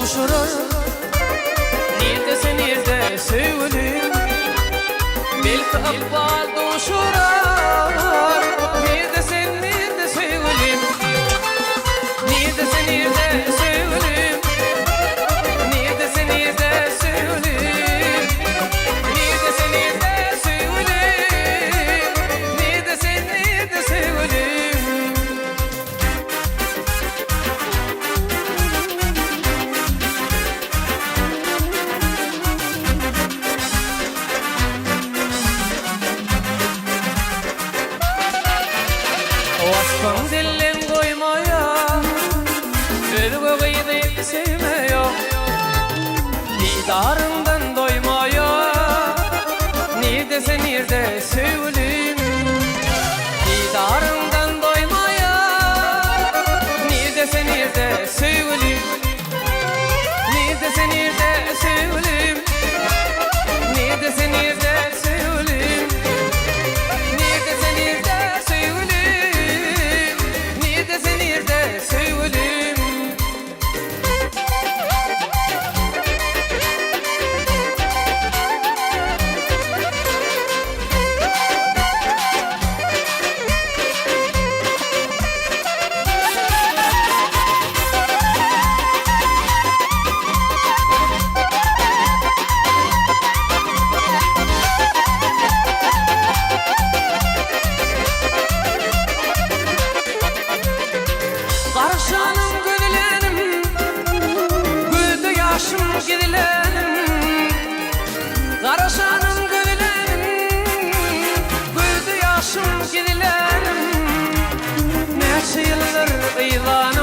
duşurar. Nirde sen nirde söýgülim, Belki ykbal duşurar. Nirde sen nirde söýgülim, Nirde sen nirde söýgülim, Nirde sen nirde söýgülim, Nirde sen nirde söýgülim, Nirde sen nirde söýgülim. Waspyň dilden goýmaýa, Özge gyzy söýmeýä, Didaryňdan doýmaýa, Nirde sen nirde söýgülim? Didaryňdan doýmaýa, Nirde sen nirde söýgülim? Nirde sen nirde söýgülim? Nirde sen nirde söýgülim? Nirde sen nirde söýgülim? Nirde sen nirde söýgülim? Garaşanym gözlänim, Gözde ýaşym gizlänim. Garaşanym gözlänim, Gözde ýaşym gizlänim. Näçe ýyldyr yzlanym.